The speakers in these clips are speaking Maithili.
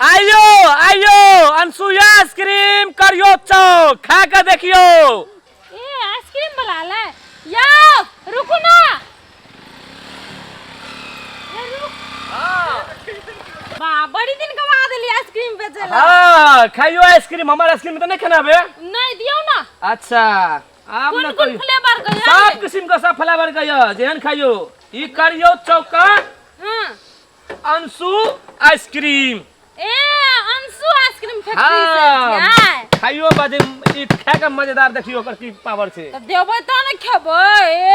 आइयो आइयो अनसुया आइसक्रीम करियो चौक खा के देखियो। ए आइसक्रीम वाला ले यौ, रुकू ना। ए, रुक। बा बड़ी दिन के बाद एली आइसक्रीम बेचे ला। हाँ खाइयो आइसक्रीम, हमार आइसक्रीम तो नहीं खाना बे। नहीं दियो ना। अच्छा आब कोन न कोन कहियो। फ्लेवर के सब किस्म के सब फ्लेवर के यऽ, जेहन खाइयो। ई करियो चौक का हां अंशु आइसक्रीम। ए अंशु आइसक्रीम फैक्ट्री से हाँ। छियै। खाइयो बाजे ई खा के मजेदार देखियो ओकर की पावर छै। तऽ देबै तऽ ने खेबै। ए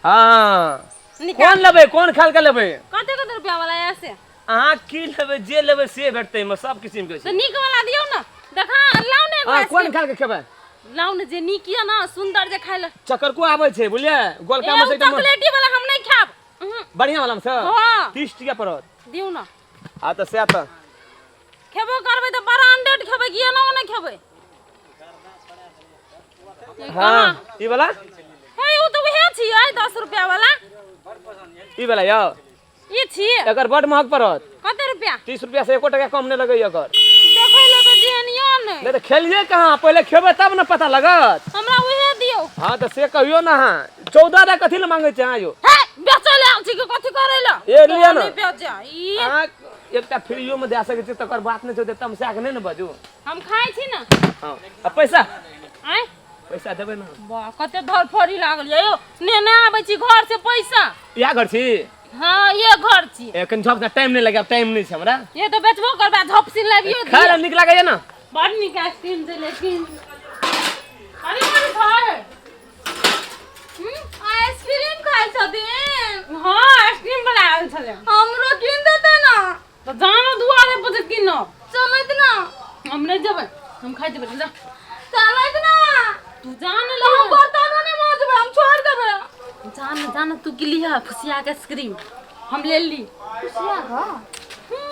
हाँ निकाल। कोन लेबै, कोन खाल के लेबै? कते कते रुपया वाला है से? अहाँ की लेबै, जे लेबै से भेटतै, एहिमे सब किसिम के तऽ छै। नीक वाला दियौ ने। देखा लाउ ने एगो हाँ, कोन आइसक्रीम। खाल के खेबै? लाउ ने जे नीक यऽ ने, सुंदर जे खाय ले। चकरको आबै छै बुझलियै, गोलका ए, में उ से एकदम चॉकलेटी वाला हम नहीं खायब। बढ़िया वाला में से? हाँ। 30 टका पड़त। दियौ ना। हाँ तऽ सएह तऽ। खेबो करबै तऽ ब्रांडेड खेबै कि एना ओना खेबै? ई हाँ, कहाँ? ई वाला? हे, उ तऽ उहे छियै 10 रुपया वाला। ई वाला यौ। ई छियै। एकर बड महग पड़त। कते रुपया? 30 रुपया से एको टका कम नहि लगैया एकर। देखै लए तऽ जेहन यऽ नै। नहि तऽ खेलियै कहाँ, पहिले खेबै तब ने पता लगत। हमरा उहे दियौ। हाँ तऽ से कहियौ ने अहाँ। 14 टा कथी लए मांगै छियै अहाँ यौ? हे, बेचै लए आयल छी कि कथी करै लए? ए, लिअ ने। नहि बेचै, ई अहाँ एकटा फ्रीयो में दए सकै छी तकर बात नहि छै, ओते तमसा के नहि ने बाजू। हम खाइ छी ने। हाँ, आ पैसा? आँय? पैसा देबै ने? वाह, कते धरफड़ी लागल यऽ यौ। नेने आबै छी घर से पैसा। इएह घर छी? हाँ, ये घर छी। एखन झप ना टाइम नहीं लगे, टाइम नहीं छै हमरा। ये तो बेचबो करबा, झप सिन लाबियो। खाय ला नीक लागैया ना? बड़ नीक आइसक्रीम छै लेकिन। अरे बड़ी खाय। आइसक्रीम खाइ छथिन? हाँ, आइसक्रीम वाला आयल छलै। हमरो कीन देतै ना? तऽ जानो दुआरे पर जे कीनब। चलैत ना। हम नहीं जेबै, हम खाइ जेबै, जा। चलैत ना। तू जान तऽ ले। हम बर्तनो नहि मजबै, हम छोड़ि देबै। जान जान तू की लिहा फुसिया के आइसक्रीम, हम ले ली। फुसिया का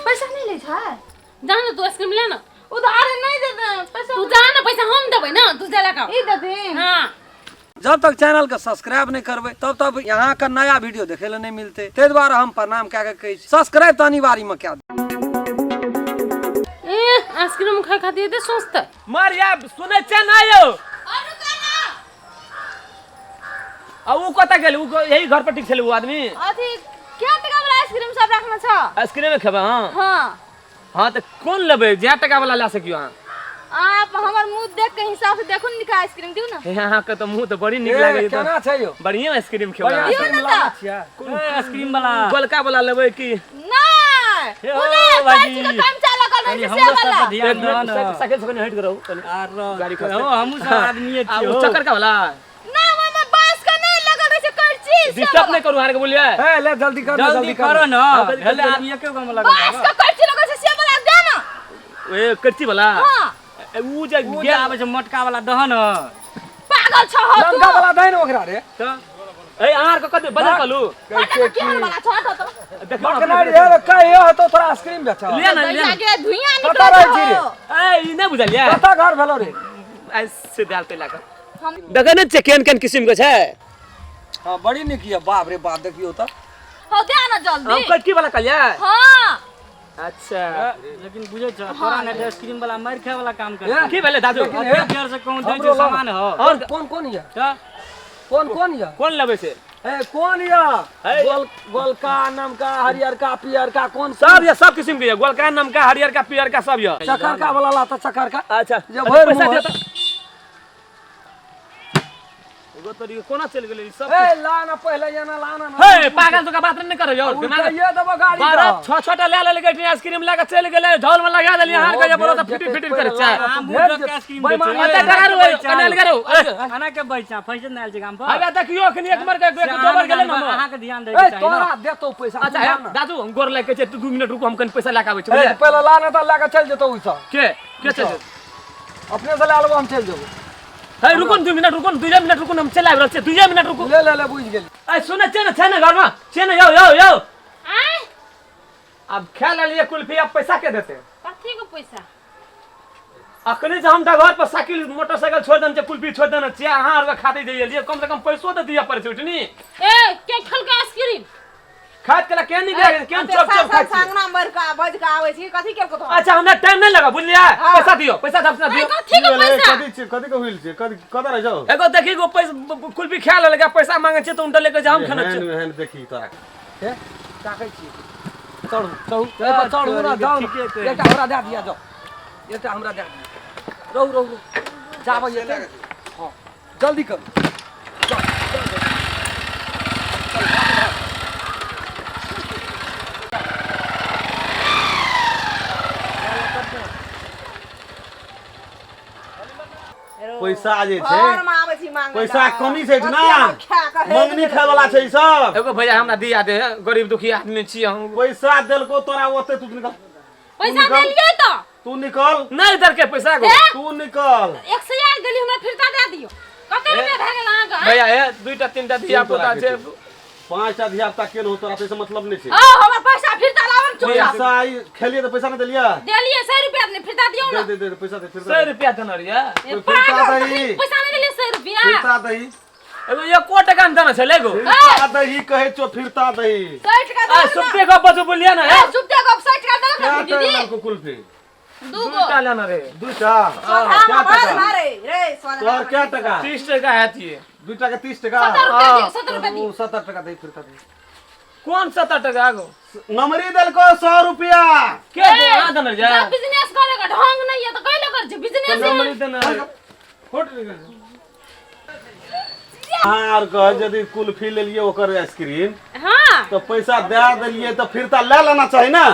पैसा नहीं लै छै? जान तू आइसक्रीम ले ना। उधार नहीं देते पैसा। तू जा ना, पैसा हम देबै ना, तू जा लगा। ई देथिन? हाँ। जब तक चैनल के सब्सक्राइब नहीं करबै तब तक यहाँ के नया वीडियो देखे ला नहीं मिलते, ताहि दुआरे हम प्रणाम कए के कहै छी सब्सक्राइब तऽ अनिवार्य में कए दियौ। ए आइसक्रीम खाय खातिर एते सोचतै। मारिया सुनै छै ना यौ? आ उ कतऽ गेल? उ यही घर पर ठीक छलै उ आदमी। अथी क्या टका वाला आइसक्रीम सब रखने छ? आइसक्रीम खेबै? हाँ हाँ। हाँ तऽ कोन लेबै, जए टका वाला लए सकियो अहाँ। आप हमर मुंह देख के हिसाब से देखू ने, आइसक्रीम दियौ ना। हे, अहाँके तऽ मुंह तऽ बड़ी नीक ए, लागैया। केना छै यौ? बढ़िआँ आइसक्रीम खेबै बढ़िआँ अहाँ। आइसक्रीम दियौ ना लाबै तऽ। छियै। कोन आइसक्रीम वाला? गोलका वाला लेबै की? नहीं, हे उ नहीं, भाईजी। कैंची के कंचा लगल रहै कनी छै से हमरो सब वाला। पर ध्यान एक दह मिनट, ने। साइकिल से कनी हटि के रहू कनी। आर गाड़ी खसतै। हो, हमहूँ सब आदमीये आ छियै उ हो। चक्कर का वाला? ना, ओहिमे बांस के नहीं लगल रहै छै कैंची से डिस्टर्ब वाला। नहि करू अहाँके बोलिए। ए, ले जल्दी कर ना, जल्दी जल्दी कर करो ना। ना। हाँ, जल्दी भेलै करो। आदमी एके गो में लगल बांस के कैंची लगल छै से वाला दे ना। ए करची वाला? हां। ए, उ जे उ जे गेल आबै छै मोटका वाला दह न। पागल छ हो तू। लंका वाला दै ने ओकरा रे। तऽ ए अहाँ के कते बजट कहलू? कहै पता छै की कि वाला छ तो। देखियौ ना, बकना रे, रे, कहियो हेतौ तोरा आइसक्रीम बेचऽ। लिअ ना, लिअ ना। दैया के धुइयां कतऽ निकलै रहै छी रे? छौ। ए ई नहि बुझलियै? कतऽ घर भेलौ रे? आइ से दाल तेल लए कऽ। देखै नहि छियै केहन केहन किसिम के छै। हाँ बड़ी नीक यऽ, बाप रे बाप देखियौ तऽ। हो दे ना जल्दी। हम कटकी वाला कहलियै? हाँ। अच्छा। लेकिन बुझै छ तोरा ने आइसक्रीम वाला मार खाय वाला काम कर। ए, की भेलै दादू? लेकिन हे, देर से कहूं दै हमरो छै लग। सामान हो। और कोन कोन यऽ? तऽ कोन कोन यऽ? कोन लेबै से? ए कोन यऽ? हे। गोल गोलका नमका हरियरका पियरका कोन? सब यऽ, सब किसिम के यऽ, गोलका नमका हरियरका पियरका सब यऽ। चकरका वाला ला तऽ चकरका। अच्छा जे भरि पैसा मुँह दिअ तऽ। एगो तोरी कोना चलि गेलै ई सब? ए ला ना पहिले एना ला ना। हे पागल तो का बात नहीं करे यार, दिमाग उल्टाइए देबो गाड़ी बारह के। छह छह टा ले लेलकै आइसक्रीम लए के चलि गेलै, झोल में लगा देलियै अहाँ के जे बोलो तऽ फिटी फिटी करे छै। आम उठ के आइसक्रीम बेईमानी बेचै। अते डरा रो, कने लगे रो। खाना के बैचा फैसे नहि आयल छै गाम पर। अबे देखियो अखनी एक मर के से एक अहाँ दोबर नहि गेलै ने जानबै, हमर। अहाँके ध्यान दै ए के चाही तोरा ना। देतौ पैसा। अच्छा तू हे ला ना। दादू, हम गोर लागि के छै, तू 2 मिनट रुकू, हम कनि पैसा लए के आबै छी। ए बुझलियै? पहिले ला ना तऽ लए के चलि जेतौ ओ सब। के चलि जेतौ? अपने से लए लेबो, हम चलि जेबो। हे रुकू ने 2 मिनट रुकू ने, 2 मिनट रुकू ने, हम चलि आबि रहल छियै, 2 मिनट रुकू। ले ले ले बुझि गेली। ए सुनै छियै ने, छै ने घरमे छियै ने? यौ यौ यौ। आँय? आब खा लेलियै कुल्फी, आब पैसा के देतै? कथी के पैसा? अखने जे हम घर पर साइकिल मोटरसाइकिल छोड़ि देने छियै, कुल्फी छोड़ि देने छियै, अहाँ आर खाते जइयै, कम से कम पैसो तऽ दिअ पड़ै छै उठनी। ए के खेलकै आइसक्रीम? खात कला केन निक लागे केन चप चप खात छियै। अंगना मर के बज के आबै छी कथी केलको तो। अच्छा हमरा टाइम नहीं लगा बुझलियै। पैसा दियो, पैसा धप से दियो। कथी के पैसा? कथी छी, कथी के हुइल छी, कथी कत रह जाओ? एगो देखी गो पैसा कुल्फी खा लेलक, पैसा मांगे छै त उनटा लेके जा हम खाना एहन छै। एहन देखी तोरा हे ताकै छी। चढ़ू चढ़ू ए पर चढ़ू ना जाओ। एकटा हमरा दए दिया जाओ, एकटा हमरा दए दिया। रहू रहू रहू जाबै एते। हां जल्दी करू। पैसा जे छै घर में आबै छी मांगे पैसा कमी छै ना, मंगनी खाय वाला छै ई सब। एगो भैया हमरा दिया दे, गरीब दुखी आदमी छी हम। पैसा देलको तोरा ओते, तू निकल। पैसा देलियै तो तू निकल। नहीं दर के पैसा गो तू निकल। 100 देली हमरा फिरता दे दियो। कते रुपया भए गेल अहाँ के? भैया ए दुईटा तीनटा धिया पुता छै, 5टा धिया पुता केन हो तोरा पैसा मतलब नहीं छै। ओ हमर पैसा फिरता लावन चुपचाप। पैसा ई खेलिए त पैसा न देलिए? देलिए 100 रुपया ने फिरता दियो ना। दे दे दे पैसा दे फिरता। 100 रुपया देना रे। फिरता दही। पैसा नहीं देलिए 100 रुपया। फिरता दही। एगो एको टका न देना छै लेगो। फिरता दही कहै छो, फिरता दही। 60 टका आ सुपते गप बजू बोलिए ना। ए सुपते गप 60 टका देलक क्या दीदी। टका कुल्फी? दूगो दूटा लेना रे। दूटा। क्या टका रे रे तोहर क्या टका? 30 टका हैत ये। दूटा के 30 टका। 70 रुपया दियो, 70 रुपया दियो। 70 टका दे फिरता दे। कौन 70 टका आगो? नमरी देलको 100 रुपया। के दे देना रे? जब बिजनेस करे का ढंग नहीं है तो कैले कर जे बिजनेस नमरी देना रे। फुट निकल। हां और कह यदि कुल्फी लेलिए ओकर आइसक्रीम हां तो पैसा दे देलिए तो फिरता ले लेना चाहिए ना।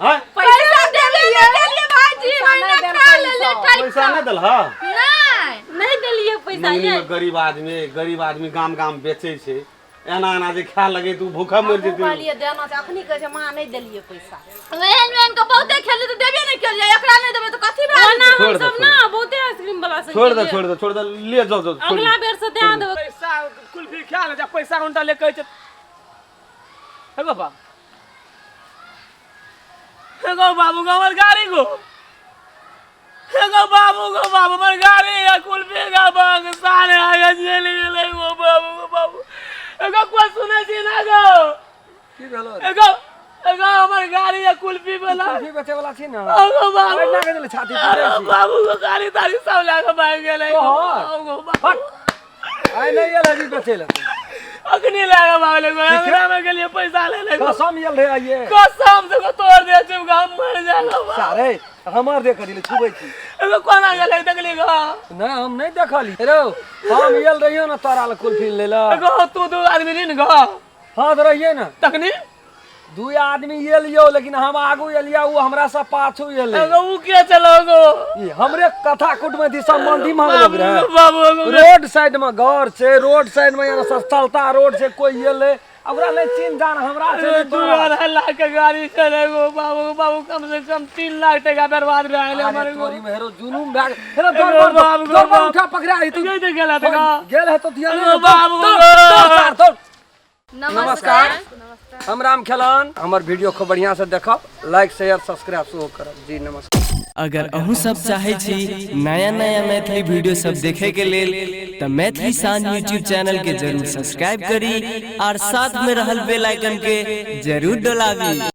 हां पैसा देलिए देलिए भाईजी, महीना खा लेले। पैसा नहीं देल। हां नहीं नहीं देलिए पैसा। ये गरीब आदमी, गरीब आदमी गाम गाम बेचे छै, एना एना जे खाय लगे तू भूखा मर जेतै। कहलिए देना छै, अखनी कहै छै मां नहीं देलिए पैसा। एहन एहन के बहुते खेली त देबे नहीं केलिए, एकरा नहीं देबे त कथी भए ओना हम सब ना बहुते आइसक्रीम वाला से छोड़ दे छोड़ दे छोड़ दे ले जाओ जाओ। अगला बेर से दे देबे पैसा। कुल्फी खा ले जा, पैसा उनटा ले कहै छै। हे बाबा, हे गो बाबू गो हमर गाड़ी गो, हे गो बाबू गो बाबू हमर गाड़ी या कुल्फी गा बाग सारे आगे चलि गेलै गो बाबू गो बाबू। एगो कोइ सुनै छी ना गो? की भेलो? एगो एगो हमर गाड़ी या कुल्फी वाला, कुल्फी बेचे वाला छी ना। गो बाबू ना के देले छाती पीटे छी। बाबू गो गाड़ी ताड़ी सब लए के भागि गेलै गो बाबू। आइ नहीं आयल अभी बेचे ले, अखनी लए के भागलै गो। हमरा में गेलियै पैसा ले ले। कसम आयल रहे आइए, कसम से गो तोड़ दे छी हम मर जाएगा। सारे हमर देख दिले छुबै छी। एगो कोना गेलै देखली गो? ना हम नहीं देखली रो, हम आयल रहियो ना तोरा ल कुल्फी ले ल। एगो तू दू आदमी रही न गो? हां तो रहिए ना तखनी दू आदमी एलियो, लेकिन हम आगू एलिया वो हमरा से पाछू एले। एगो उ के चलो गो? ई हमरे कथा कुट में दिशा मंदी मांग लोग रहे। बाबू रोड साइड में घर छै, रोड साइड में यहाँ सस्ता रोड से कोई एले ओकरा नहीं चिन्ह जान हमरा छै। 2.5 लाख के गाड़ी चले गो बाबू बाबू, कम से कम 3 लाख टका बर्बाद भए गेलै हमर। तोरी में हेरो जुलूम भए गेल। हेरो दौड़ दौड़ बाबू दौड़ उठा पकड़ा है तू गई त गेला त गेल है तो ध्यान नहीं बाबू। दौड़। नमस्कार, हम राम खेलन। हमर वीडियो को बढ़िया से देखब, लाइक शेयर सब्सक्राइब सेहो करब जी। नमस्कार। अगर अहूँ सब चाहे छी नया नया मैथिली वीडियो सब देखे के लेल त मैथिली शान यूट्यूब चैनल के जरूर सब्सक्राइब करी और साथ में रहल बेल आइकन के जरूर दबाबी।